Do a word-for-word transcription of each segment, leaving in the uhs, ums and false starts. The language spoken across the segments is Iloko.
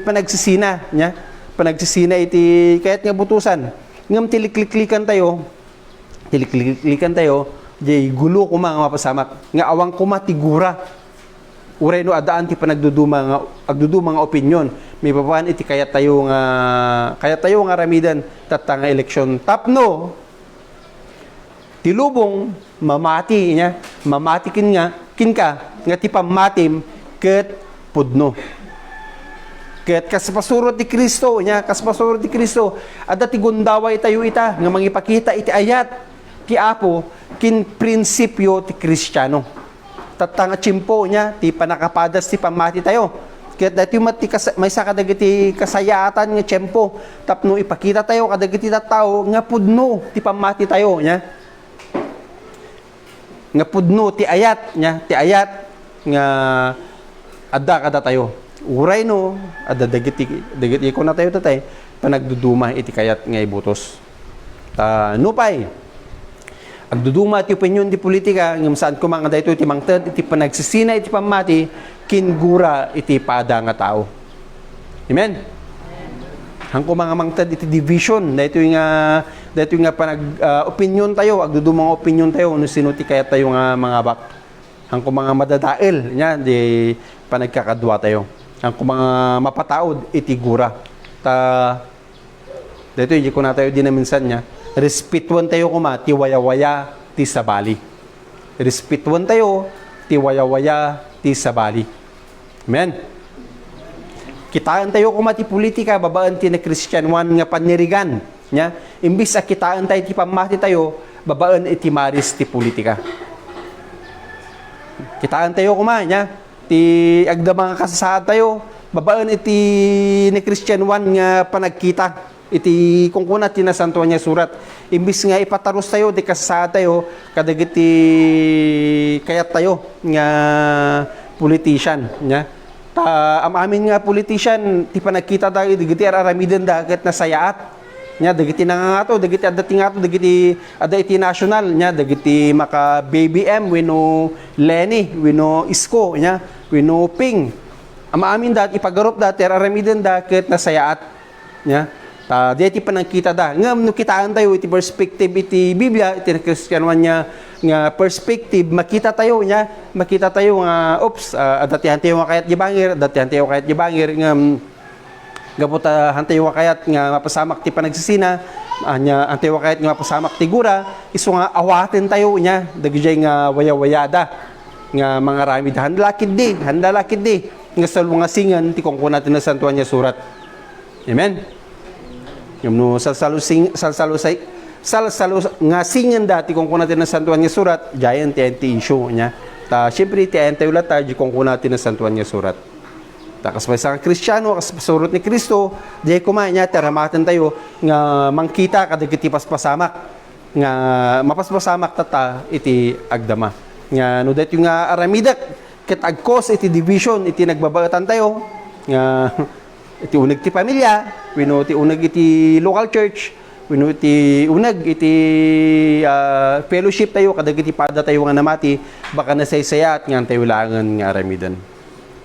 panagsisina, nya? Panagsisina iti kayat nga butosan. Ngem ti likliklikantayo, ti likliklikantayo, diay gulo koma nga mapasamak. Nga awan koma ti gura. Uray no addaan ti panagduduma nga, agduduma nga opinyon. Maipapan iti kayattayo nga, kayattayo nga aramiden tatta nga eleksyon. Tapno, ti lubong, mamati, nya? Mamati ken nga, kenka, nga ti pammatim ket pudno. Ket kas pasurot ni Cristo, nya? Kas pasurot ni Cristo, adda ti gundaway tayo ita, nga mangipakita iti ayat ti Apo, ken prinsipyo ti Kristiano. Tatta nga tiempo, nya, ti pannakapadas ti pammati tayo. Ket daytoy met ti kas-, maysa kadagiti kasayaatan nga tiempo tapno ipakita tayo kadagiti tattao nga pudno ti pammati tayo, nya. Nga pudno ti ayat, nya, ti ayat nga adda kadatayo. Uray no, adda dagiti, dagiti kunatayo tatay, panagduduma iti kayat nga ibutos. Ta, nupay, agduduma ti opinyon ti politika, ngem saan koma nga daytoy ti mangted iti panagsisina iti pammati, ken gura iti pada nga tao. Amen? Saan koma nga mangted iti division, daytoy nga, daytoy nga panag-, ah, opinyon tayo, agduduma nga opinyon tayo, no sino ti kayat tayo nga mangabak. Saan koma nga madadael, nya, di panagkakadua tayo. Saan koma nga mapataud iti gura. Ta, daytoy, di kunatayo di naminsan, nya, respetuentayo koma ti wayawaya ti sabali. Respetuentayo ti wayawaya ti sabali. Amen? Kitaentayo koma ti politika babaen ti nakristianoan nga panirigan, nya? Imbes a kitaentayo ti pammati tayo babaen iti maris ti politika. Kitaentayo koma, nya? Ti agdama nga kasasaadtayo babaen iti nakristianoan nga panagkita. Iti kunkuna ti Nasantoan nga Surat. Imbes nga ipatarustayo ti kasasaadtayo kadagiti kayattayo nga politician, nya. Ta, am-amin nga politician, ti panagkita da, dagiti ar-aramidenda ket nasayaat. Nya, dagiti nangangato, dagiti adda ti ngato, dagiti adda iti national, nya, dagiti maka-B B M, wenno Leni, wenno Isko, nya, wenno Ping. Am-aminda, ipagarupda, ti ar-aramidenda ket nasayaat. Nya? Ta, diay ti panagkitada. Ngem no kitaentayo iti perspective iti Biblia, iti Kristianoan nga, nga perspective, makitatayo, nya? Makitatayo nga, oops, ah, adda ti hantayo nga kayat di bangir, adda ti hantayo kayat di bangir, ngem gapu ta hantayo nga kayat nga mapasamak ti panagsisina, anya, hantayo nga kayat nga mapasamak ti gura, isu nga awatentayo, nya? Dagijay nga wayawayada nga mangaramid, handa la ketdi, handa la ketdi, nga salungasingen ti kunkuna ti Nasantoan nga Surat. Amen? Ngem no salsalusing-, salsalusay-, salsalus-, nga singenda ti kunkuna ti Nasantoan nga Surat, diayen ti, ti issue nya. Ta, siyempre, ti ayantayo latta, di kunkuna ti Nasantoan nga Surat. Ta, kas maysa nga Kristiano, kas pasurot ni Cristo, diay koma nya ti aramatentayo nga mangkita kadagiti paspasamak nga mapaspasamak tatta iti agdama. Nga no daytoy nga aramidek ket agkos iti division iti nagbabaetantayo, nga iti uneg ti pamilya, wenno ti uneg iti local church, wenno iti uneg iti, ah, fellowship tayo kadagiti padatayo nga namati, baka nasaysayaat nga antayo laengen nga aramiden.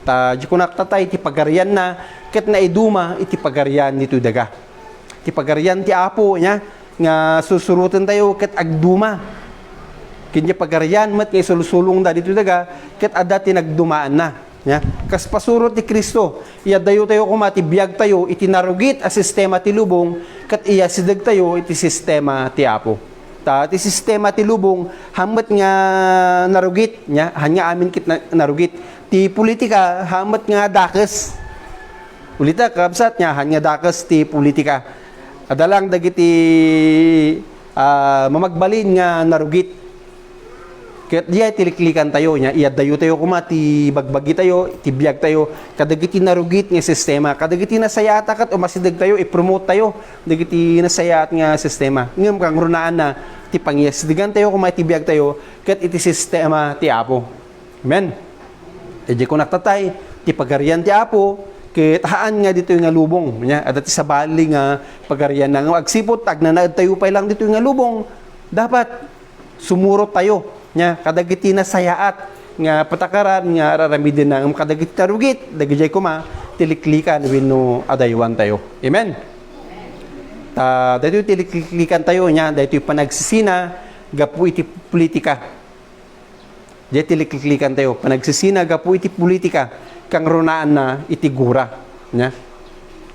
Ta, di kunak tatay, ti pagarianna, ket naiduma iti pagarian ditoy daga. Ti pagarian ti Apo, nya, nga sursurotentayo ket agduma. Ken diay pagarian met nga isulsulongda ditoy daga, ket adda ti nagdumaanna. Nya, kas pasurot ni Cristo, iyaddayotayo koma ti biagtayo iti narugit a sistema ti lubong, ket iyasidegtayo iti sistema ti Apo. Ta, ti sistema ti lubong, han met nga narugit, nya, han nga amin ket na-, narugit. Ti politika, han met nga dakes. Ulitek, kakabsat, nya, han nga dakes ti politika. Adda lang dagiti, ah, mamagbalin nga narugit. Ket diay ti liklikantayo, nya, iyaddayotayo koma ti bagbagitayo, ti biagtayo, kadagiti narugit nga sistema, kadagiti nasayaat a ket umasidegtayo, i-promote tayo, dagiti nasayaat nga sistema. Ngem kangrunaanna, ti pangiyasidegentayo koma iti biagtayo, ket iti sistema ti Apo. Amen. Idiay kunak tatay, ti pagarian ti Apo, ket haan nga ditoy nga lubong. Nya, adda ti sabali nga pagarian na nga agsipud, agnanaedtayo pay lang ditoy nga lubong. Dapat sumurot tayo, nya, kadagiti nasayaat nga patakaran nga ar-aramidenna ngem kadagiti narugit, dagiti koma ti liklikan wenno adaywantayo. Amen? Ta, daytoy ti liklikantayo, nya, daytoy panagsisina gapu iti politika. Diay ti liklikantayo, panagsisina gapu iti politika, kangrunaanna iti gura. Nya?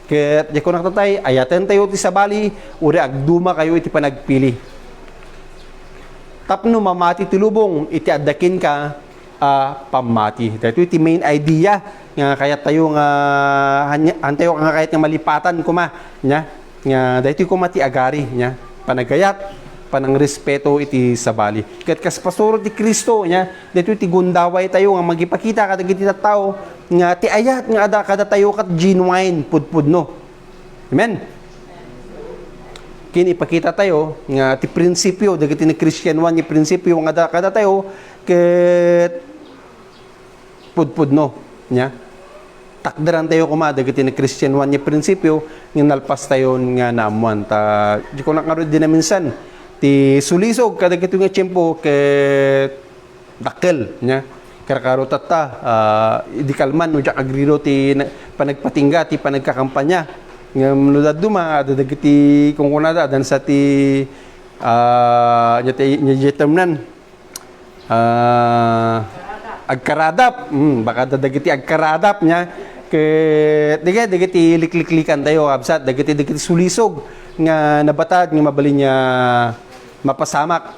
Ket, diay kunak tatay, ayatentayo ti sabali, uray agdumakayo iti panagpili. Tapno mamati ti lubong iti adda kenka a pammati. Daytoy ti main idea nga kayattayo nga, han-, hantayo nga kayat nga malipatan koma, nya? Nga daytoy koma ti agari, nya? Panagayat, panangrespeto iti sabali. Ket kas pasuro ti Cristo, nya? Daytoy ti gundawaytayo nga mangipakita kadagiti tattao nga ti ayat nga adda kadatayo ket genuine, pudpudno. Amen? Ken ipakitatayo nga ti prinsipio, dagiti nagkristianoan nga prinsipio nga adda kadatayo, ket pudpudno, nya? Takderantayo koma dagiti nagkristianoan nga prinsipio nga nalpastayon nga naammoan. Ta, diay kunak ngarud idi naminsan, ti sulisog kadagitoy nga tiempo ket dakkel, nya? Karkaro tatta, ah, idi kalman, no diak agriro ti na-, panagpatingga, ti panagkakampanya. Ngem no dadduma, adda dagiti kunkunada, adda sa ti, ah, nya ti, nya ti termnan. Ah, agkaradap. Hmm, baka adda dagiti agkaradap, nya. Ket, dagiti, dagiti likliklikantayo, kabsat, dagiti, dagiti sulisog nga nabatad, nga mabalin nga mapasamak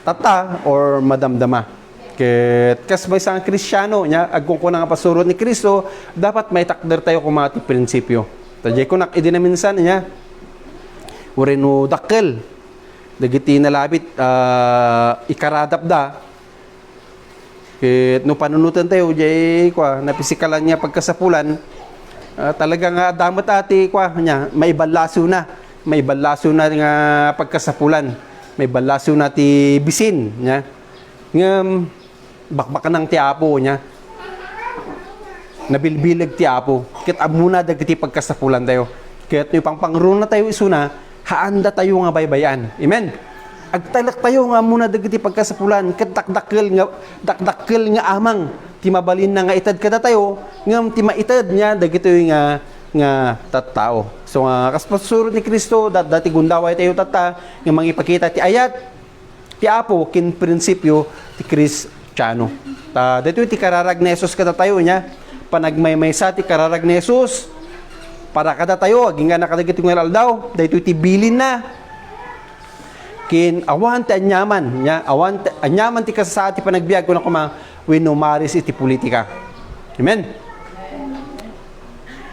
tatta or madamdama. Ket kas maysa nga Kristiano, nya, agkunkuna nga pasurot ni Cristo, dapat maitakdertayo koma ti prinsipio. Ta diay kunak idi naminsan, nya, uray no dakkel dagiti nalabit, ah, ikaradapda. Ket no panunotentayo, diay, kua, napisikalan nga pagkasapulan, ah, talaga nga adda met a ti, kua, nya, maiballasona, maiballasona nga pagkasapulan, maiballasona ti bisin, nya. Ngem, bakbaknang ti Apo, nya. Nabilbileg ti Apo. Ket ammona dagiti pagkasapulantayo. Ket no ipangpangrunatayo isuna, haandatayo nga baybay-an. Amen? Agtalektayo nga ammona dagiti pagkasapulan, ket dakdakkel nga, dakdakkel nga amang ti mabalinna nga ited kadatayo, ngem ti maited nya dagitoy nga, nga tattao. So, nga, kas pasurot ni Cristo, da-, dati gundawaytayo tatta, nga mangipakita ti ayat, ti Apo ken prinsipio ti Kristiano. Ta, daytoy ti kararag ni Jesus kadatayo, nya. Panagmaymaysa ti kararag ni Jesus para kadatayo, agingga kadagiti nga aldaw, daytoy ti bilinna. Ken awan ti aniaman, nya, awan ti aniaman ti kasasaad ti panagbiag, kuna koma, wenno maris iti politika. Amen?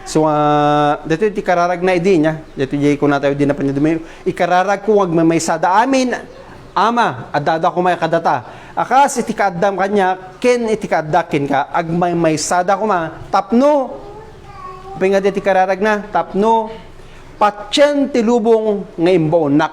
So, ah, daytoy ti kararagna idi, nya. Daytoy diay kunatayo idi napan-, ikararagko nga agmaymaysada amin, Ama, adda koma kadata. A kas iti kaaddam kaniak, ken iti kaaddak kenka, agmaymaysada koma. Tapno, apay nga daytoy kararagna, tapno patien ti lubong nga imbaonnak.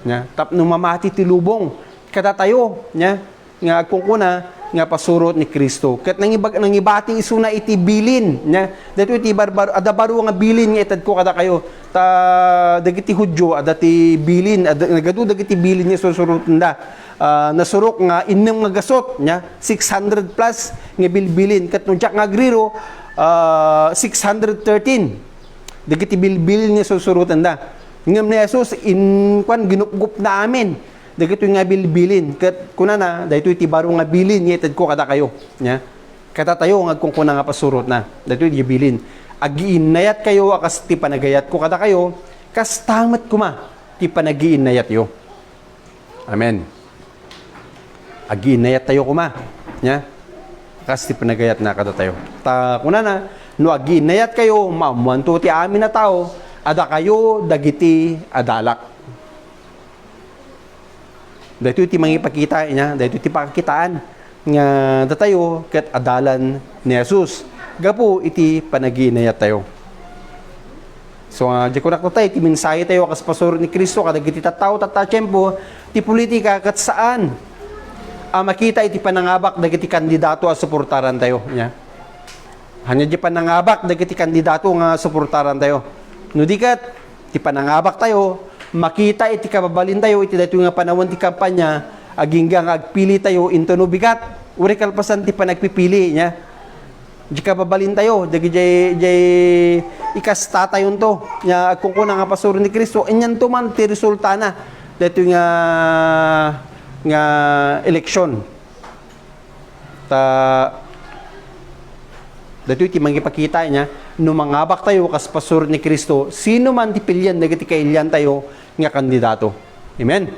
Nya, tapno mamati ti lubong. Kadatayo, nya, nga agkunkuna nga pasurot ni Cristo. Ket nangibag-, nangibati isuna iti bilin, nya. Daytoy ti barbar-, adda baro nga bilin nga itedko kadakayo. Ta dagiti Judio, adda ti bilin, adda, nagadu dagiti bilin nga sursurotenda. Ah, nasurok nga innem nga gasut, nya. Six hundred plus nga bilbilin. Ket no diak nga agriro, ah, six hundred thirteen dagiti bilbilin nga sursurotenda. Ngem ni Jesus, in-, kuan, ginupgopna amin dagitoy nga bilbilin. Ket kunana, daytoy ti baro nga bilin nga itedko kadakayo. Nya? Kadatayo nga agkunkuna nga pasurotna. Daytoy ti bilin. Agiinnayatkayo a kas ti panagayatko kadakayo, kasta met koma ti panagiinnayatyo. Amen. Agiinnayattayo koma. Nya? Kas ti panagayatna kadatayo. Ta kunana, no agiinnayatkayo, maammoanto ti amin a tao, a dakayo dagiti adalak. Daytoy ti mangipakita, nya, daytoy ti pakakitaan nga datayo ket adalan ni Jesus gapu iti panagiinnayattayo. So, ah, diay kunak tatay, ti mensahetayo a kas pasurot ni Cristo kadagiti tattao tatta a tiempo, ti politika ket saan a makita iti panangabak dagiti kandidato a suportarantayo, nya. Ania diay panangabak dagiti kandidato nga suportarantayo? No di ket, ti panangabaktayo, makita iti kababalintayo iti daytoy nga panawen ti kampanya, agingga nga agpilitayo intono bigat. Uray kalpasan ti panagpipili, nya. Di kababalintayo, dagiti, di ikastatayon to. Nya, agkunkuna nga pasuri ni Cristo, inyanto man ti resultana daytoy nga, nga eleksyon. Ta, daytoy ti mangipakita, nya, no mangabaktayo kas pasuri ni Cristo, sino man ti pilian dagiti kailiantayo nga kandidato. Amen?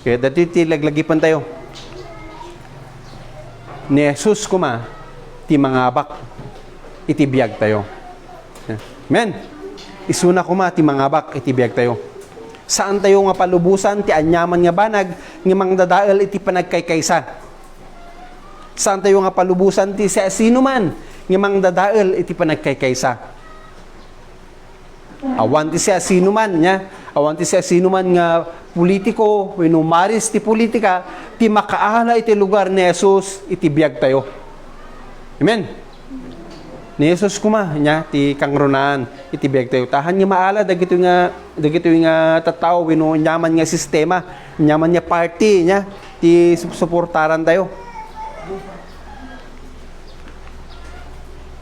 Kaya dati ti laglagipentayo. Ni Jesus koma ti mangabak iti biagtayo. Amen. Isuna koma ti mangabak iti biagtayo. Saantayo nga palubosan ti aniaman nga banag nga mangdadael iti panagkaykaysa. Saantayo nga palubosan ti siasinoman nga mangdadael iti panagkaykaysa. Awan ti siasinoman, nya. Awan ti siasinoman nga politiko wenno maris ti politika ti makaala iti lugar ni Jesus iti biagtayo. Amen. Ni Jesus koma, nya, ti kangrunaan iti biagtayo. Tahan nga maala dagitoy nga, dagitoy nga tattao wenno aniaman nga sistema, aniaman nga party, nya, ti sup-, suportarantayo.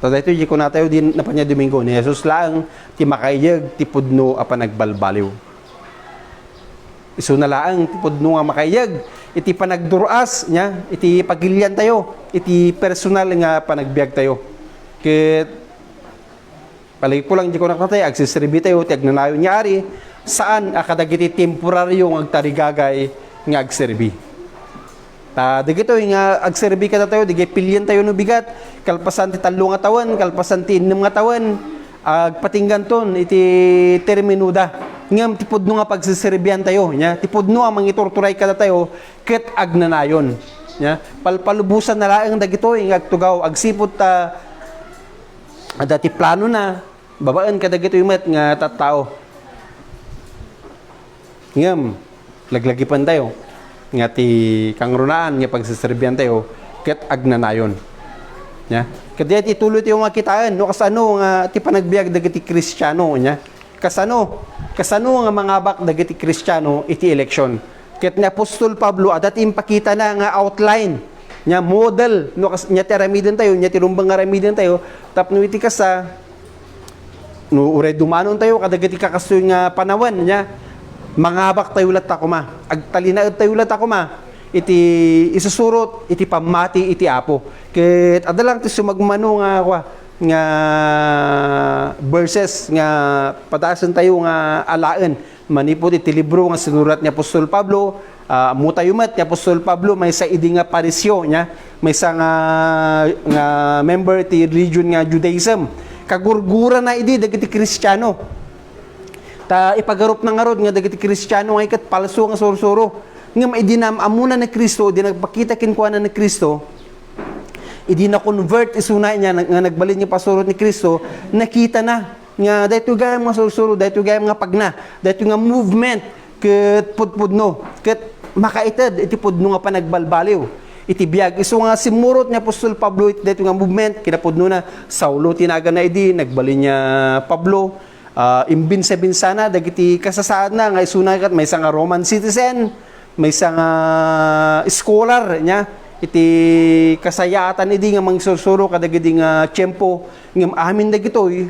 Ta daytoy, di kunatayo idi napan nga Domingo, ni Jesus laeng ti makaiyeg ti pudno a panagbalbaliw. Isuna laeng ti pudno nga makaiyeg iti panagdur-as, nya, iti pagiliantayo, iti personal nga panagbiagtayo. Ket palagipko lang, di kunak natay, agserserbitayo ti agnanayon nga ari, saan a kadagiti temporario nga agtarigagay nga agserbi. Ta dagitoy nga agserbi kadatayo, dagiti piliantayo no bigat, kalpasan ti tallo nga tawen, kalpasan ti innem nga tawen, agpatingganton iti terminoda. Ngem ti pudno nga pagserserbiantayo, nya, ti pudno a mangiturturay kadatayo ket agnanayon. Nya, palpalubosanna laeng dagitoy nga agtugaw, agsipud ta adda ti planona, babaen kadagitoy met nga tattao. Ngem, laglagipentayo nga ti kangrunaan nga pagserserbiantayo ket agnanayon. Nya? Ket dayta itulodtayo nga kitaen no kasano nga ti panagbiag dagiti Kristiano, nya? Kasano? Kasano nga mangabak dagiti Kristiano iti eleksyon? Ket ni apostol Pablo, adda ti impakitana nga outline, nya model, no kas-, nya ti aramidentayo, nya ti rumbeng nga aramidentayo, tapno iti kasta, no uray dumanontayo kadagiti kakastoy nga panawen, nya, mangabaktayo latta koma, agtalinaedtayo latta koma iti isusurot iti pammati iti Apo. Ket adda lang ti sumagmamano nga, kua, nga verses nga padaasentayo nga alaen manipud iti libro nga sinurat ni apostol Pablo. Ah, ammotayo met ni apostol Pablo maysa idi nga Fariseo, nya, maysa nga, nga member ti religion nga Judaism. Kagurgurana idi dagiti Kristiano. Ta ipagarupna ngarud nga dagiti Kristiano nga iket palso nga sursuro. Ngem idi naam-ammona ni Cristo, idi nagpakita kenkuana ni Cristo, idi na-convert isuna, nya, nga nagbalin nga pasurot ni Cristo, nakitana nga daytoy gayam nga sursuro, daytoy gayam nga pagna, daytoy nga movement ket pudpudno, ket makaited iti pudno nga panagbalbaliw iti biag. Isu nga simmurot ni apostol Pablo iti daytoy nga movement, kinapudnona, Saulo ti naganna idi, nagbalin nga Pablo. Ah, imbinsabinsana dagiti kasasaadna nga isuna ket maysa nga Roman citizen, maysa nga scholar, nya, iti kasayaatan idi nga mangsursuro kadagidi nga tiempo, ngem amin dagitoy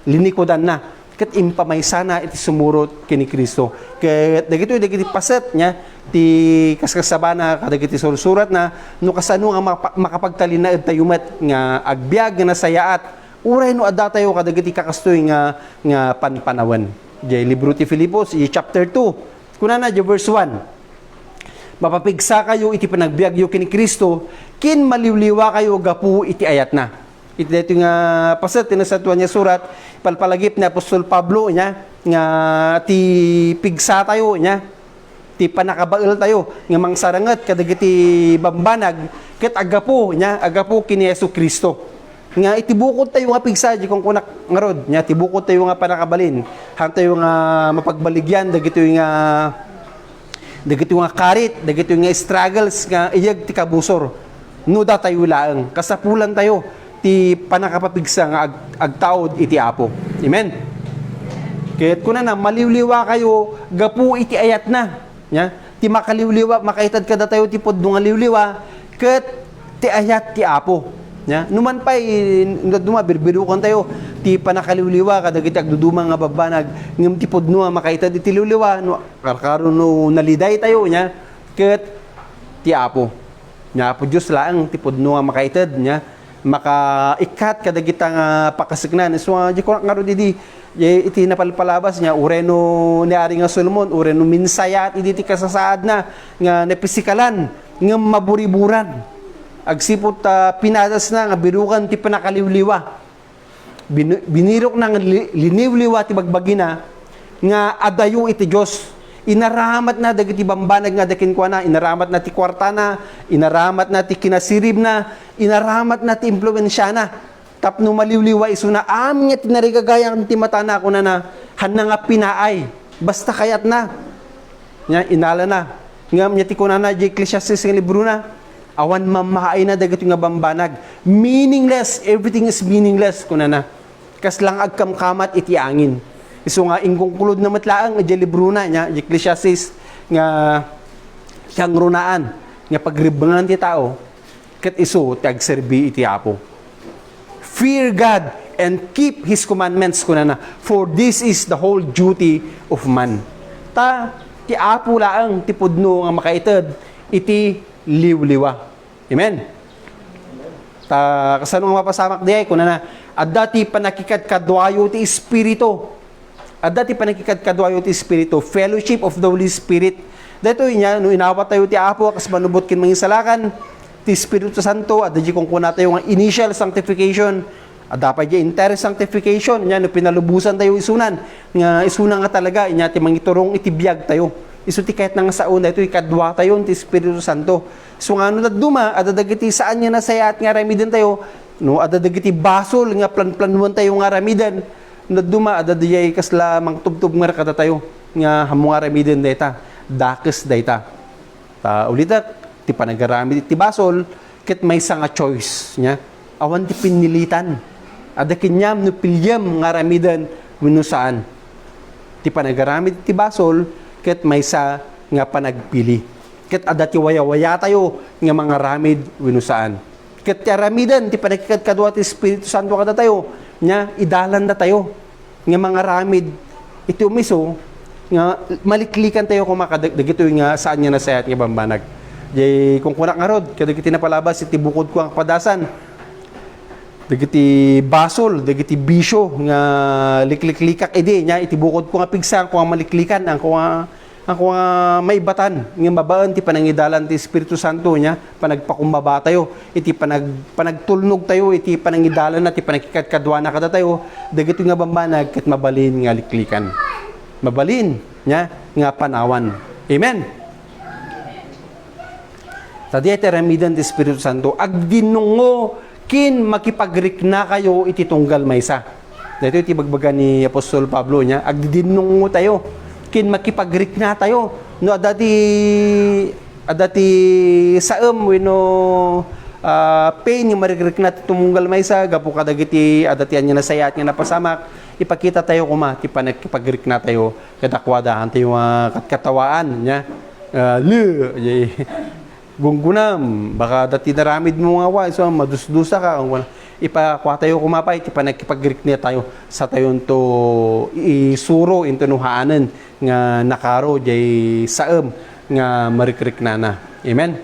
linikudanna ket impamaysana iti sumurot ken ni Cristo. Ket dagitoy dagiti paset, nya, ti kaskasabana kadagiti sursuratna, no kasano nga mapa-, makapagtalinaedtayo met nga agbiag nga nasayaat uray no addatayo kadagiti kakastoy nga, nga panpanawen. Diay libro ti Filipos, iti chapter two, kunana diay verse one, "Mapapigsakayo iti panagbiagyo ken ni Cristo, ken maliwliwakayo gapu iti ayatna." Iti daytoy nga paset ti Nasantoan nga Surat, palpalagip ni apostol Pablo, nya, nga ti pigsatayo, nya, ti pannakabaeltayo nga mangsaranget kadagiti bambanag ket aggapu, nya, aggapu ken ni Jesu-Cristo. Nga iti bukodtayo nga pigsa, diay kunkunak ngarud, nya, ti bukodtayo nga pannakabalin, haantayo nga mapagbaligyan dagitoy nga, dagitoy nga karit, dagitoy nga struggles nga iyeg ti kabusor. No datayo laeng, kasapulantayo ti pannakapapigsa nga ag-, agtaud iti Apo. Amen? Ket kunana, "Maliwliwakayo gapu iti ayatna." Nya? ti makaliwliwa, makaited kadatayo ti pudno nga liwliwa, ket ti ayat ti Apo. Nya, numan pay, no dadduma, birbirukantayo ti panakaliwliwa kadagiti agduduma nga babbanag, ngem ti pudno nga makaited iti liwliwa, no, karkaro no nalidaytayo, nya, ket ti Apo. Nya, Apo Dios laeng ti pudno nga makaited, nya, makaikkat kadagita nga pakaseknan. So, ah, di ko ngarud idi, eh, iti napalpalabas nya, uray no ni Ari nga Solomon, uray no minsayaat idi ti kasasaadna nga napisikalan, ngem maburiburan. Agsipud ta pinadasna nga birukan ti panakaliwliwa. Bin-, binirokna nga li-, liniwliwa ti bagbagina nga adayo iti Dios. Inaramatna dagiti bambanag nga ada kenkuana, inaramatna ti kuartana, inaramatna ti kinasiribna, inaramatna ti impluensiana. Tapno maliwliwa isuna, amin nga tinarigagayan ti matana, kunana, hanna nga pinaay, basta kayatna. Nya, inalana. Ngem nya ti kunana, di Ecclesiastes nga librona, awan mamaayna dagitoy nga bambanag. Meaningless, everything is meaningless, kunana. Kasla nga agkamkamat iti angin. Isu nga, inkonklude na met laeng, di librona, nya, di Ecclesiastes nga siangrunaan, nga pagribengan ti tao, ket isu ti agserbi iti Apo. "Fear God and keep His commandments," kunana, "for this is the whole duty of man." Ta, ti Apo laeng ti pudno nga makaited iti liwliwa. Amen. Ta, kasano nga mapasamak diay? Kunana, "Adda ti pannakikadkaduayo ti Espiritu." Adda ti pannakikadkaduayo ti Espiritu, fellowship of the Holy Spirit. Daytoy nya, no inawat tayo ti Apo, kas manubot ken mangisalakan, ti Espiritu Santo, adda di kunkuna tayo nga initial sanctification. Adda pay di entire sanctification, nya, no pinalubosan tayo isunan, nga isuna nga talaga, nya, ti mangiturong iti biag tayo. Isu ti kayat nga sao, daytoy kadua tayo ti Espiritu Santo. So, nga no dadduma, adda dagiti saan nga nasayaat nga aramiden tayo, no, adda dagiti basol nga planplanuan tayo nga aramiden, dadduma, adda diay kasla mangtubtub nga kadatayo, nga ammo nga aramiden dayta, dakes dayta. Ta, ulitek, ti panagaramid iti basol, ket maysa nga choice, nya. Awan ti pinnilitan. Adda kaniam no piliem nga aramiden wenno saan. Ti panagaramid iti basol, ket maysa nga panagpili. Ket adda ti wayawayatayo nga mangaramid wenno saan. Ket ti aramiden ti pannakikadkadua ti Espiritu Santo kadatayo, nya, idalanda tayo nga mangaramid iti umiso nga maliklikan tayo koma kadag-, dagitoy nga saan nga nasayaat nga bambanag. Jay, kunkunak ngarud, kadagiti napalabas iti bukodko nga kapadasan, dagiti basol, dagiti bisio nga likliklikak idi, nya, iti bukodko nga pigsa, ko nga maliklikan, ang ko nga Ako nga maibatan nga mabaen ti panangidalan ti Espiritu Santo, nya, panagpakumbaba tayo, iti panag-, panagtulnog tayo, iti panangidalan na, ti panagkikadkaduana kadatayo, dagitoy nga bambanag ket mabalin nga liklikan. Mabalin, nya, nga panawan. Amen. Ta diay ti aramiden ti Espiritu Santo, agdinnungo ken makipagriknakayo iti tunggal maysa. Daytoy ti ibagbaga ni Apostol Pablo, nya, agdidinnungo tayo ken makipagrikna tayo. No adda ti, adda ti saem wenno, ah, pain nga marikrikna ti tumunggal maysa gapu kadagiti adda ti ania nasayaat nga napasamak, ipakita tayo koma ti panagkipagrikna tayo kadakuada, haan tayo nga katkatawaan, nya. Ah, le, jay, gunggunam, baka adda ti naramidmo nga awan, isu a madusdusaka, ken kuna, ipakua tayo koma pay ti panagkipagrikna tayo, sa tayonto isuro intono haanen nga nakaro jay saem nga marikriknana. Amen.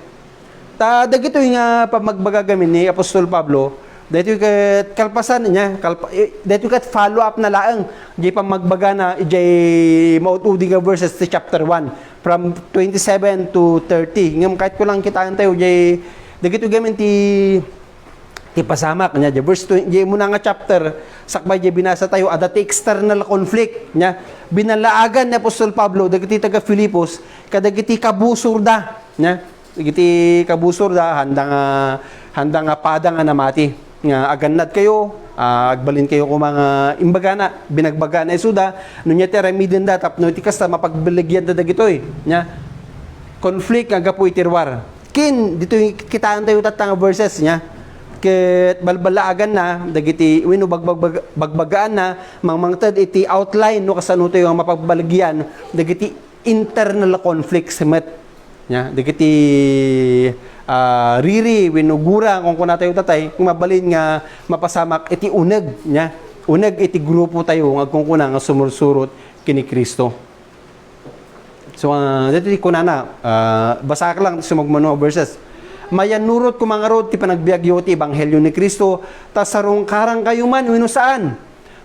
Ta dagitoy nga pammagbaga gamin ni Apostol Pablo, daytoy ket kalpasan niya, kalpa-, eh, daytoy ket follow up na laeng jay pammagbagana jay maud-udi nga verses ti chapter one, from twenty-seven to thirty. Ngem kayatko lang kitaen tayo jay dagitoy gamin ti, ti pasamak niya, jay verse twenty, jay muna nga chapter, sakbay jay binasa tayo, adda ti external conflict niya. Binalaagan ni Apostol Pablo dagiti taga Filipos kadagiti kabusorda niya. Dagiti kabusorda, handa nga, handa nga pada nga namati. Nga agannadkayo, ah, agbalinkayo koma nga imbagana, binagbagana isuda, no nia ti aramidenda, tapno iti kasta, mapagbaligyan da dagitoy. Nia, conflict nga gapu iti ruar. Ken, ditoy kitaen tayo tatta nga verses, nia. Ket balbalaaganna, dagiti, wenno bagbag-, bagbagaanna, mangmangted iti outline, no kasano tayo nga mapagbaligyan, dagiti internal conflicts met. Nya, dagiti, ah, riri wenno gura, kunkunatayo tatay, mabalin nga mapasamak iti uneg, nya. Uneg iti grupo tayo nga agkunkuna nga sumursurot ken ni Cristo. So, ah, daytoy ti kunana, ah, basaak lang ti sumagmamano a verses. Mayannurot koma ngarud ti panagbiagyo ti ebanghelio ni Cristo, ta sarungkarangkayo man wenno saan.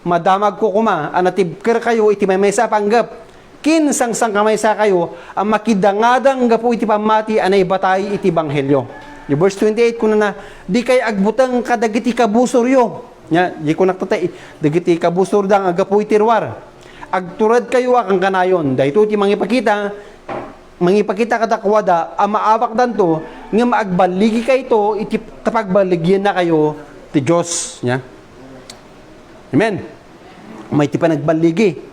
Madamagko koma a natibkerkayo iti maymaysa a panggep. Ken sangsangkamaysakayo a makidangadang gapu iti pammati a naibatay iti ebanghelio. Di verse twenty-eight kunana, "Dikay agbuteng kadagiti kabusoryo." Nya, di kunak tatay, dagiti kabusorda nga gapu iti ruar. Agturedkayo a kankanayon. Daytoy ti mangipakita, mangipakita kadakuada a maawatdanto ngem agballigikayto iti ta pagballigiannakayo ti Dios. Nya. Amen. May ti panagballigi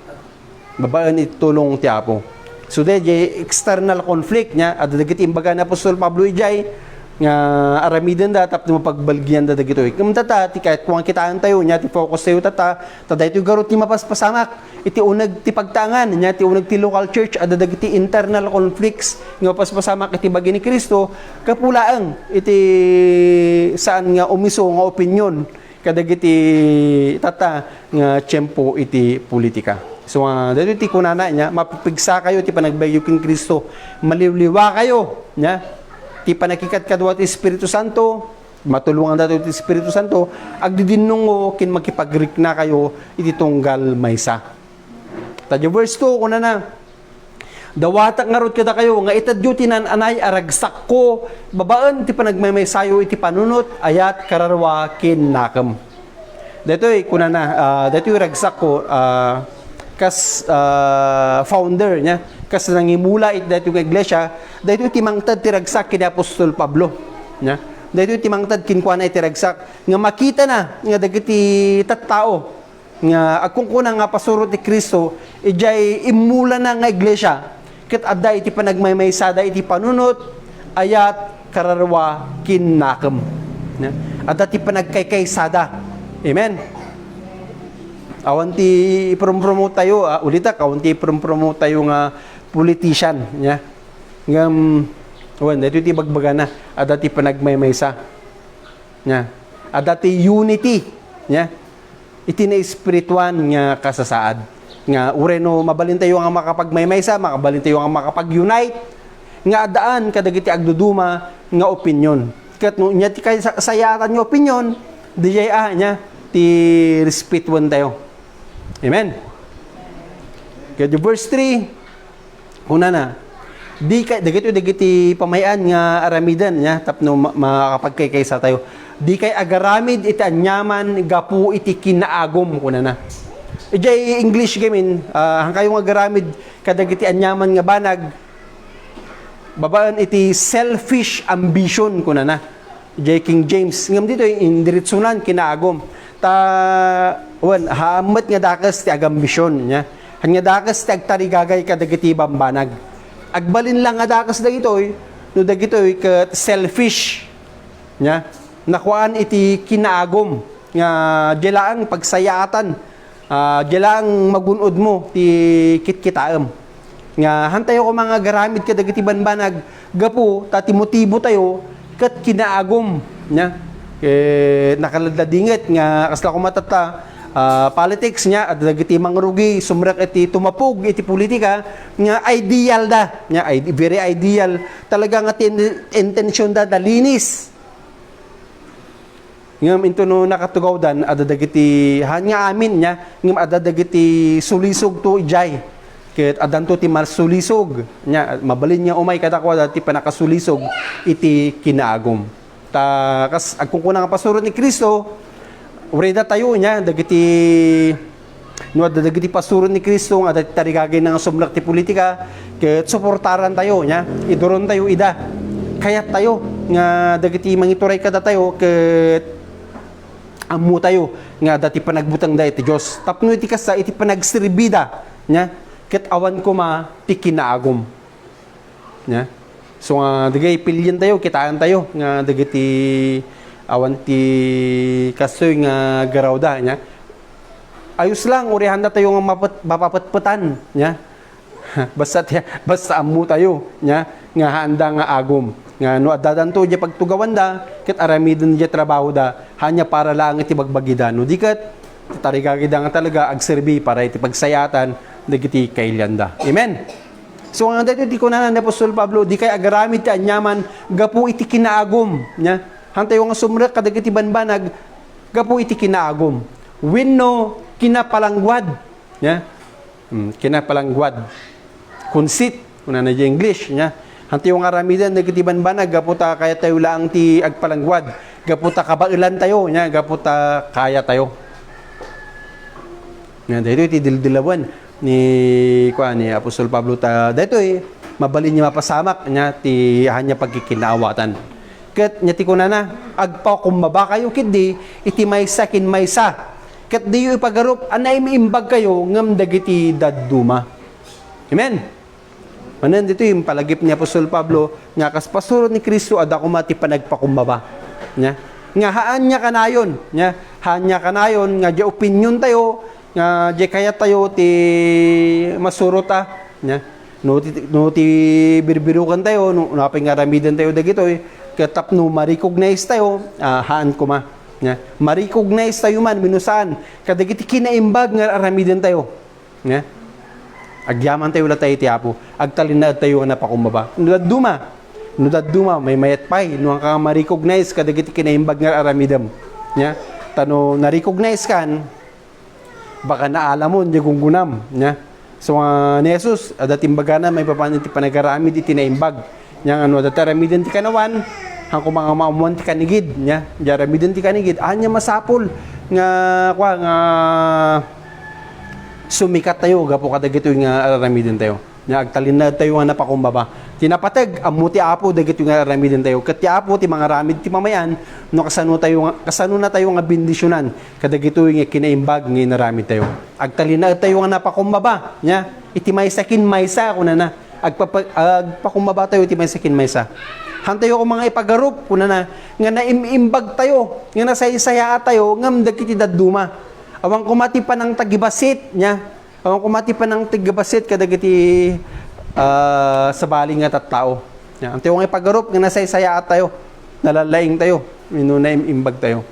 babaen iti tulong ti Apo. So, daydiay external conflict, nya, adda dagiti imbaga ni Apostol Pablo idiay nga aramidenda tapno mapagbalgianda dagitoy. Ngem data, ti kayat ko nga kitaentayo, nya, ti focus tayo data, ta daytoy garud ti mapaspasamak iti uneg ti pagtaengan, nya, ti uneg ti local church, adda dagiti internal conflicts nga mapaspasamak iti bagi ni Cristo, gapu laeng iti saan nga umiso nga opinyon kadagiti tata nga tiempo iti politika. So, ah, daytoy ti kunana, nya, mapipigsakayo ti panagbiagyo ken Cristo, maliwliwakayo, nya, ti pannakikadkadua ti Espiritu Santo, matulongandato ti Espiritu Santo, agdidinnungo ken makipagriknakayo iti tunggal maysa. Ta di verse two, kunana, "Dawatek ngarud kadakayo nga itedyo ti naan-anay a ragsakko babaen ti panagmaymaysayo iti panunot, ayat, kararua, ken nakem." Daytoy, kunana, ah, daytoy ragsakko, ah, kas, ah, founder, nya, kas nangimula iti daytoy nga iglesia, daytoy ti mangted ti ragsak ken ni Apostol Pablo, nya. Daytoy ti mangted kenkuana iti ragsak nga makitana nga dagiti tattao nga agkunkuna nga pasurot ni Cristo, idiay immulana nga iglesia, ket adda iti panagmaymaysada iti panunot, ayat, kararua, ken nakem. Ne? Adda ti panagkaykaysada. Amen. Awan ti iprompromote tayo, ah, ulitek, awan ti iprompromote tayo nga politician, nya. Ngem, wen, daytoy ti bagbagana, adda ti panagmaymaysa. Nya. Adda ti unity. Nya. Iti naespirituan nga kasasaad. Nga uray no mabalintayo nga makapagmaymaysa, makabalintayo nga makapag-unite, nga addaan kadagiti agduduma nga opinion. Ket no ania ti kay-, sa-, sayaatan nga opinion, dijay a, nya, ti respetuentayo. Amen. Ket verse three, kunana, "Dikay," dagitoy dagiti pamay-an nga aramiden, nya, tapno ma-, makapagkaykaysatayo. "Dikay agaramid iti aniaman gapu iti kinaagum," kunana. Idiay English gamin, ah, hankayo nga agaramid kadagiti aniaman nga banag, babaen iti selfish ambition, kunana. Idiay King James. Ngem ditoy, indiretsonan, kinaagum. Ta, wen, haan met nga dakes ti agambisyon, nya. Haan nga dakes ti agtarigagay kadagiti bambanag. Agbalin lang nga dakes dagitoy, no dagitoy ket selfish, nya. Nakuan iti kinaagum nga diay laeng pagsayaatan. Ah, diay laeng magun-odmo ti kitkitaem. Nga, hantayo koma nga agaramid kadagiti banbanag gapu ta ti motibotayo ket kinaagum, nya. Ket nakaladladinget nga kasla koma tatta, ah, politics, nya, adda dagiti mangrugi, sumrek iti tumapog iti politika, nga ideal da, nya, ide-, very ideal. Talaga nga tin-, intention da, nalinis. Ngem intono nakatugawdan, adda dagiti, haan nga amin, nya, ngem adda dagiti sulisog to idiay. Ket addanto ti masulisog, nya, mabalin nga umay kadakuada ti pannakasulisog iti kinaagum. Ta, kas agkunkuna nga pasurot ni Cristo, uray datayo, nya, dagiti No adda dagiti pasurot ni Cristo nga adda ti tarigagayna nga sumrek ti politika, ket suportarantayo, nya, idurontayo ida. Kayattayo nga dagiti mangituray kadatayo ket ammotayo nga adda ti panagbutengda iti Dios. Tapno iti kasta, iti panagserbida, nya, ket awan koma ti kinaagum. Nya? So nga, dagiti pilientayo, kitaentayo nga dagiti awan ti kastoy nga garawda, nya? Ayos lang, urihanda tayo nga mapet-, mapapetpetan, nya? Basta ti-, basta ammotayo, nya? nga haanda nga agum. Nga no addadanto diay pagtugawanda, ket aramiden diay trabahoda, haan nga para laeng iti bagbagida. No di ket, tarigagida nga talaga agserbi para iti pagsayaatan dagiti kailianda. Amen. So, nga daytoy ti kunana ni Apostol Pablo, dikay agaramid ti aniaman gapu iti kinaagum, nya. Hantayo nga sumrek kadagiti banbanag gapu iti kinaagum. Wenno kinapalangguad, nya. Hmm, kinapalangguad. Conceit, kunana diay English, nya. Hantayo nga aramiden dagiti banbanag gapu ta kayat tayo laeng ti agpalangguad, gapu ta kabaelan tayo, nya, gapu ta kaya tayo. Nga, daytoy ti dildilawen ni, kuan, ni Apostol Pablo ta daytoy mabalin nga mapasamak nya ti haan nga pagkikinaawatan. Ket nya ti kunana, agpakumbabakayo ketdi iti maysa ken maysa. Ket diyo ipagarup a naim-imbagkayo ngem dagiti dadduma. Amen. Manen ditoy impalagip ni Apostol Pablo nga kas pasurot ni Cristo, adda koma ti panagpakumbaba. Nya? Nga haan nga kanayon, nya? Haan nga kanayon nga diay opiniontayo, nga diay kayattayo ti masurot a, nya? No ti, no ti birbirukantayo, no, no apay nga aramidentayo dagitoy, ket tapno ma-recognize tayo, ah, haan koma. Nya? Ma-recognize tayo man, wenno saan, kadagiti kinaimbag nga aramidentayo. Nga? Agyamantayo latta iti Apo. Agtalinaedtayo nga napakumbaba. No dadduma, no dadduma, maymayat pay, no, haan ka ma-recognize kadagiti kinaimbag nga aramidem. Nya? Ta no na-recognize kan, baka naalamon diay gunggonam. Nya? So, nga ni Jesus, adda ti imbagana maipapan iti panagaramid iti naimbag. Nya nga no adda ti aramiden ti kanawan, haan koma nga maammoan ti kanigid, nya. Diay aramiden ti kanigid, ania masapul nga, kua, nga sumikattayo gapu kadagitoy nga aramidentayo. Nya agtalinaedtayo nga napakumbaba. Ti napateg, ammo ti Apo dagitoy nga aramidentayo. Ket ti Apo ti mangaramid ti pamay-an no kasano tayo nga, kasanonatayo nga bendisionan kadagitoy nga kinaimbag nga inaramidtayo. Agtalinaedtayo nga napakumbaba, nya, iti maysa ken maysa, kunana. Agpapa-, agpakumbabatayo iti maysa ken maysa. Hantayo koma nga ipagarup, kunana, nga naim-imbagtayo, nga nasaysayaatayo ngem dagiti dadduma. Awan koma ti panangtagibassit, nya. Awan koma ti panangtagibassit kadagiti, ah, sabali nga tattao. Nya, hantayo nga ipagarup nga nasaysayaatayo, nalalaingtayo, wenno naim-imbagtayo.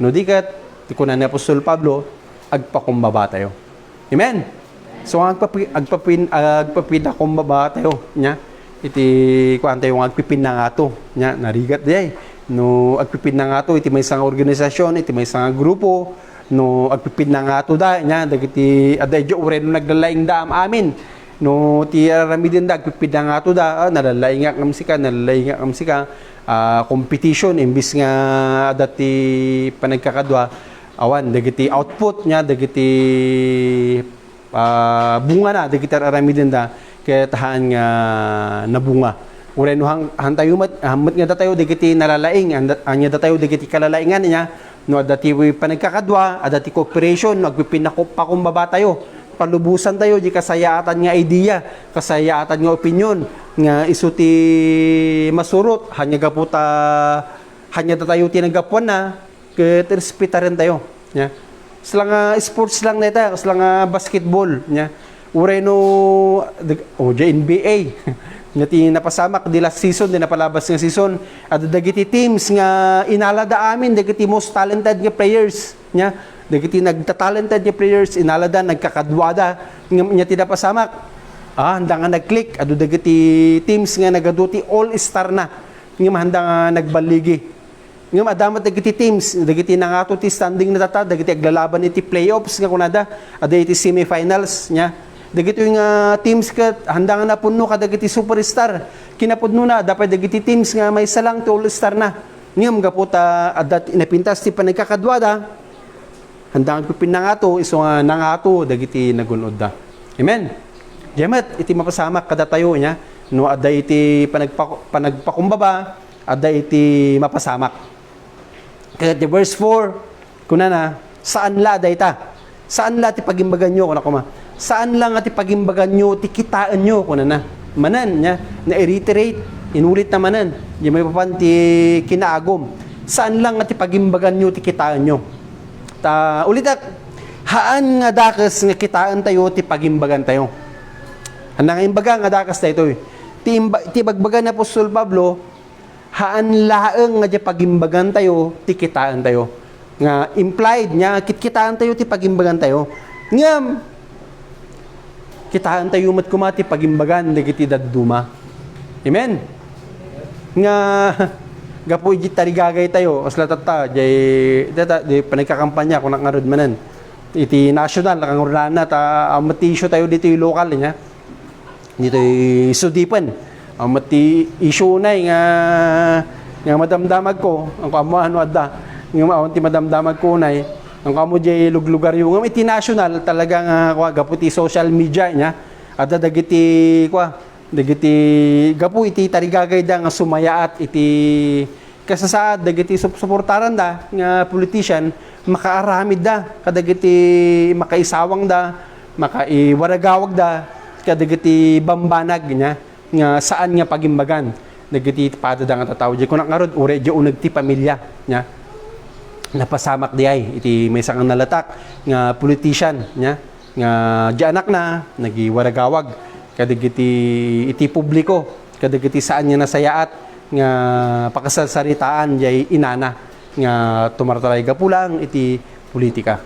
No di ket, ti kuna ni Apostol Pablo, agpakumbabatayo. Amen? So, agpapi-, agpapin-, agpapinakumbabatayo, nya? Iti, kuantayo nga agpipinnangato, nya? Narigat diay. No, agpipinnangato iti maysa nga organisasyon, iti maysa nga grupo, no, agpipinnangato da, nya? Dagiti, adda idiay uray no naglalaingda am-amin. No, ti aramidenda, agpipinnangato da, ah, nalalaingak ngem sika, nalalaingak ngem sika. Ah, competition, imbis nga adda ti panagkakadua, awan, dagiti output nya, dagiti, ah, bungana, dagiti ar-aramidenda, ket haan nga nabunga. Uray no han-, hantayo met, han met nga datayo, dagiti nalalaing, anda-, ania datayo, dagiti kalalaingan, nya, no adda ti panagkakadua, adda ti cooperation, no agpipinako-, pakumbabatayo, palubosantayo, di kasayaatan nga idea, kasayaatan nga opinion, nga isu ti masurot, ania gapu ta, ania datayo ti naggapuanna, ket respetarentayo. Nya? Kasla nga sports lang dayta, kasla nga basketball, nya? Uray no, dag-, o, diay N B A. Nya ti napasamak, di last season, di napalabas nga season, adda dagiti teams nga inalada amin, dagiti most talented nga players. Nya, dagiti nagtatalented nga players, inalada, nagkakaduada, ngem nya ti napasamak. Ah, anda nga nag-click, adu dagiti teams nga nagadu ti all-star na. Ngem anda nga nagballigi. Ngem adda met dagiti teams, dagiti nangato ti standing na tatta, dagiti aglalaban iti playoffs nga kunada, adda iti semifinals, nya. Dagitoy nga teams ket, anda nga napunno kadagiti superstar. Kinapudnona, adda pay dagiti teams nga maysa lang ti all-star na. Ngem gapu ta adda ti napintas ti panagkakaduada, anda nga agpipinnangato, isu nga nangato dagiti nagun-odda. Amen. Diay met iti mapasamak kadatayo, nya, no adda iti panagpa-, panagpakumbaba, adda iti mapasamak. Ket di verse four, kunana, "Saan la dayta? Saan la ti pagimbaganyo," kuna koma. "Saan la nga ti pagimbaganyo ti kitaenyo," kunana. Manen, nya, na-reiterate, inulit na manen. Di maipapan ti kinaagum. "Saan la nga ti pagimbaganyo ti kitaenyo." Ta, ulitek, haan nga dakes nga kitaentayo ti pagimbagantayo. Haan nga imbaga nga dakes daytoy. Ti imba-, ti ibagbaga ni Apostol Pablo, haan laeng nga diay pagimbagantayo ti kitaentayo. Nga implied nga kitkitaentayo ti pagimbagantayo. Ngem, kitaentayo met koma ti pagimbagan dagiti dadduma. Amen? Nga, gapu iti tarigagaytayo, kasla tatta, diay, data, diay panagkakampanya, kunak ngarud manen. Iti national, nakangrunaan na, ta, awan met ti issue tayo ditoy local, nya. Ditoy Sudipen. Awan met ti issue unay nga, nga madamdamagko, ang kuan mo ano adda. Nga awan ti madamdamagko unay, ang kuan mo diay luglugaryo. Ngem iti national, talaga nga, kua, gapu ti social media, nya. Adda dagiti, kua, dagiti, gapu iti tarigagayda nga sumayaat iti kasasaad dagiti sup-, suportaranda nga politician, makaaramidda kadagiti makaisawangda, makaiwaragawagda kadagiti bambanag nya nga saan nga pagimbagan dagiti padada nga tattao. Diay kunak ngarud, uray diay uneg ti pamilya nya. Napasamak diay iti maysa nga nalatak nga politician nya. Nga diay anakna, nagiwaragawag kadagiti iti publiko, kadagiti saan nga nasayaat nga pakasarsaritaan diay inana nga tumartaray gapu laeng iti politika.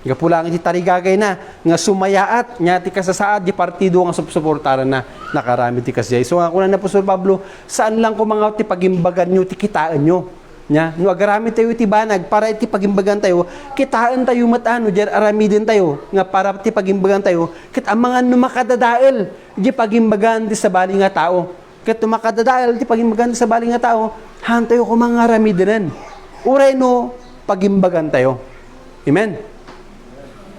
Gapu laeng iti tarigagayna nga sumayaat nya ti kasasaad diay partido nga supsuportaranna. Nakaaramid ti kasdiay. So, nga kuna ni Apostol Pablo, saan lang koma nga ti pagimbaganyo ti kitaenyo. Nya, no agaramidtayo iti banag para iti pagimbagantayo, kitaentayo met a no diay aramidentayo nga para ti pagimbagantayo, ket amangan no makadadael diay pagimbagan ti sabali nga tao. Ket no makadadael ti pagimbagan ti sabali nga tao, haantayo koma nga aramidenen. Uray no pagimbagantayo. Amen?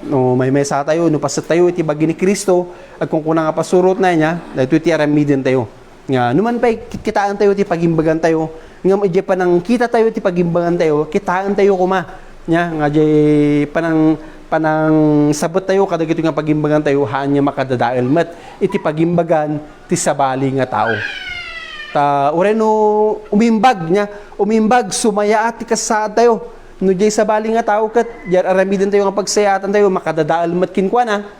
No maymaysatayo, no pasettayo iti bagi ni Cristo, agkunkuna nga pasurotna nya, daytoy ti aramidentayo. Nga, numan pay, kit-, kitaentayo ti pagimbagantayo, ngem idiay panangkitatayo ti pagimbagantayo, kitaentayo koma. Nya, nga diay panang-, panangsabettayo kadagitoy nga pagimbagantayo, haan nga makadadael met iti pagimbagan ti sabali nga tao. Ta, uray no umimbag, nya, umimbag, sumayaat ti kasasaadtayo. No diay sabali nga tao ket, diay aramidentayo nga pagsayaatantayo, makadadael met kenkuana.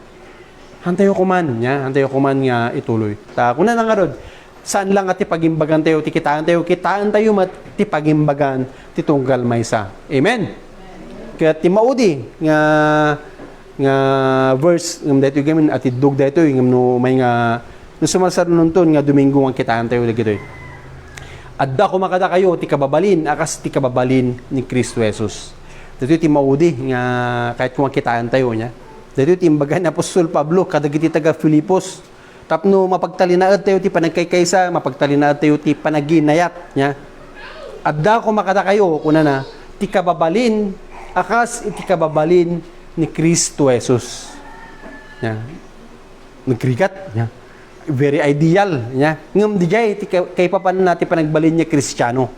Haantayo koman, nya, haantayo koman nga ituloy. Ta, kuna na ngarud, saan lang nga ti pagimbagantayo, ti kitaentayo, kitaentayo met ti pagimbagan ti tunggal maysa. Amen? Ket ti maudi nga, nga verse, ngem daytoy gamin, atiddog daytoy, ngem no may nga, no sumarsarunonton nga Domingo nga kitaentayo dagitoy. Adda koma kadakayo ti kababalin a kas ti kababalin ni Cristo Jesus. Daytoy ti maudi nga kayatko nga kitaentayo, nya. Daytoy ti imbaga ni Apostol Pablo kadagiti taga-Filipos. Tapno mapagtalinaedtayo ti panagkaykaysa, mapagtalinaedtayo ti panaginayat, nya. Adda koma kadakayo, kunana, ti kababalin a kas iti kababalin ni Cristo Jesus. Nya. Nagrigat, nya. Very ideal, nya. Ngem diay ti ka-, kaipapananna ti panagbalin nga Kristiano.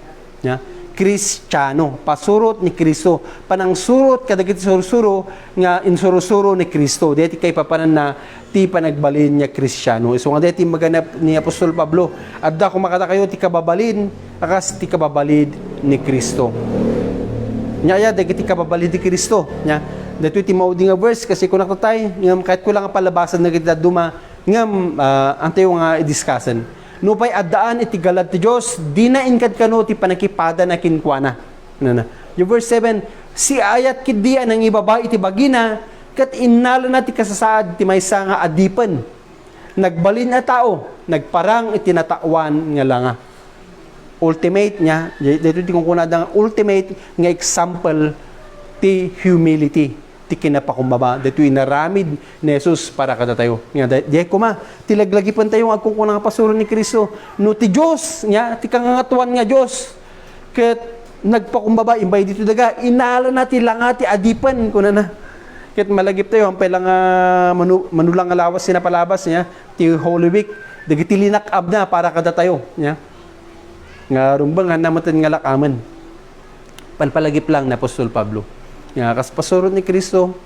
Nya. Kristiano, pasurot ni Cristo, panangsurot kadagiti sursuro nga insursuro ni Cristo. Diay ti kaipapananna ti panagbalin nga Kristiano. Isu nga diay ti imbaga ni Apostol Pablo, adda koma kadakayo ti kababalin a kas ti kababalin ni Cristo. Nya aya dagiti kababalin ni Cristo, nya. Daytoy ti maudi nga verse, kasi kunak tay, ngem kayatko lang nga palabasan dagiti dadduma, ngem, ah, antayo nga i-discussen. Nupay addaan iti galad ti Dios, dina inkadkano ti pannakipadana kenkuana. Nana. Yung verse seven, siaayat ketdi a nangibaba iti bagina, ket innalana ti kasasaad ti maysa nga adipen. Nagbalin a tao, nagparang iti natawan nga langa. Ultimate nya, daytoy ti kunkunada nga ultimate nga example ti humility, ti kinapakumbaba. Daytoy inaramid ni Jesus para kadatayo. Nga, da-, diay koma, ti laglagipentayo nga agkunkuna nga pasuro ni Cristo. No ti Dios, nya, ti kangangatuan nga Dios, ket nagpakumbaba, imbay ditoy daga, inalana ti langa ti adipen, kunana. Ket malagiptayo, ampay la nga manu-, manulang nga lawas ti napalabas, nya, ti Holy Week, dagiti linak-abna para kadatayo, nya. Nga rumbeng, hanna metten nga lakamen. Palpalagip lang ni Apostol Pablo. Nga kas pasurot ni Cristo,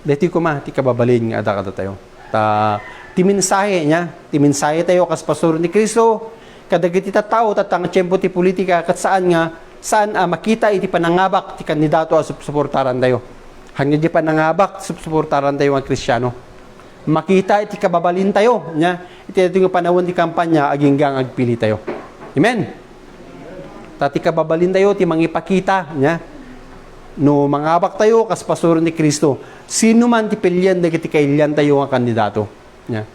daytoy koma ti kababalin nga adda kadatayo. Ta, ti mensahe, nya, ti mensahetayo kas pasurot ni Cristo, kadagiti tattao, tatta nga tiempo ti politika, ket saan nga, saan a makita iti panangabak ti kandidato a supsuportarantayo. Haan nga diay panangabak, supsuportarantayo nga Kristiano. makita iti kababalintayo, nya, iti daytoy nga panawen ti kampanya, agingga nga agpilitayo. Amen? Ta ti kababalintayo ti mangipakita, nya, no mangabaktayo kas pasuron ni Cristo, sino man ti pilian dagiti kailiantayo nga kandidato, nya.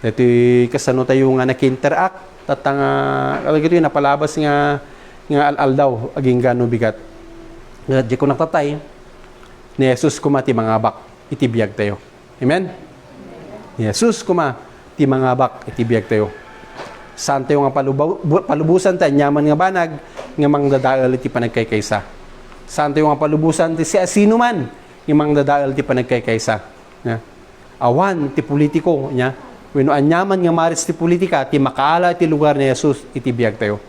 Daytoy kasano tayo nga naki-interact, tatta nga, kadagitoy napalabas nga, nga al-aldaw, agingga no bigat. Nga, di ko naktatay, ni Jesus koma ti mangabak iti biagtayo. Amen? Ni Jesus koma ti mangabak iti biagtayo. Saantayo nga palubaw-, bu-, palubosan ti aniaman nga banag nga mangdadael iti panagkaykaysa. Saantayo nga palubosan ti siasinoman nga mangdadael iti panagkaykaysa. Nya? Awan ti politiko, nya? Wenno aniaman nga maris ti politika, ti makaala iti lugar ni Jesus iti biagtayo.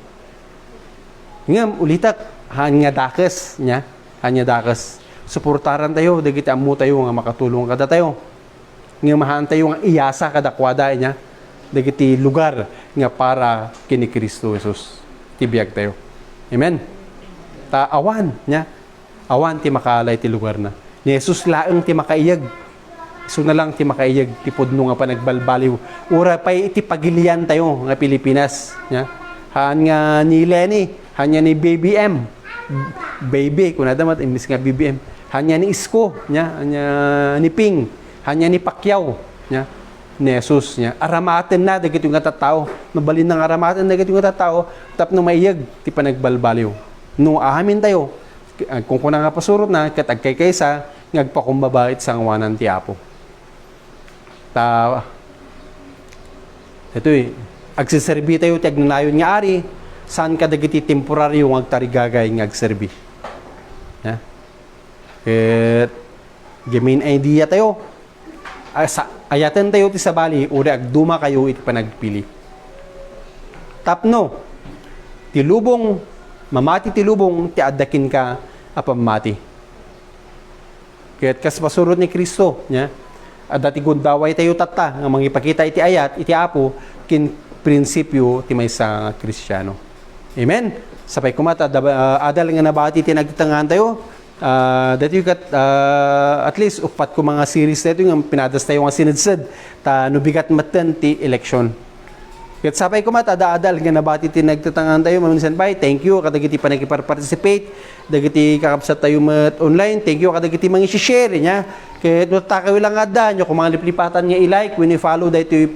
Ngem, ulitek, haan nga dakes, nya? Haan nga dakes. Suportarantayo dagiti ammotayo nga makatulong kadatayo. Ngem haantayo nga iyasa kadakuada, nya? Dagiti lugar nga para ken ni Cristo Jesus ti biagtayo. Amen? Ta awan, nya? Awan ti makaala iti lugarna. Ni Jesus laeng ti makaiyeg. Isuna lang ti makaiyeg ti pudno nga panagbalbaliw. Uray pay iti pagiliantayo nga Pilipinas, nya? Haan nga ni Leni, haan nga ni B B M. Baby, kunada met, imbes nga B B M. Haan nga ni Isko, nya? Haan nga ni Ping, haan nga ni Pacquiao, nya? Ni Jesus, nya? Aramatenna dagitoy nga tattao. Mabalinna nga aramaten dagitoy nga tattao tapno maiyeg ti panagbalbaliw. No amin tayo, agkunkuna nga pasurotna, ket agkaykaysa nga agpakumbaba iti sangoanan ti Apo. Ta, daytoy, agseserbi tayo ti agnanayon nga ari, saan kadagiti temporario nga agtarigagay nga agserbi. Ha? Ket, the main idea tayo, asa-, ayaten tayo ti sabali, uray agduma kayo iti panagpili. Tapno, ti lubong, mamati ti lubong, ti adda kenka a pammati. Ket kas pasurot ni Cristo, nya, adda ti gundaway tayo tatta nga mangipakita iti ayat iti Apo ken prinsipio ti maysa nga Kristiano. Amen. Sapay koma ta adda, ah, adal nga nabati ti nagtatangan tayo. Ah, daytoy ket, ah, at least uppat koma nga series daytoy nga pinadas tayo nga sinedsed ta no bigat metten ti eleksyon. Ket sapay koma ta adda adal nga nabati ti nagtatangan tayo, maminsan pay, thank you kadagiti panakiparparticipate, dagiti kakabsat tayo met online, thank you kadagiti mangi-share, nya. Ket no tattakayo lang nga adda, ania koma nga liplipatan nga i-like wenno i-follow daytoy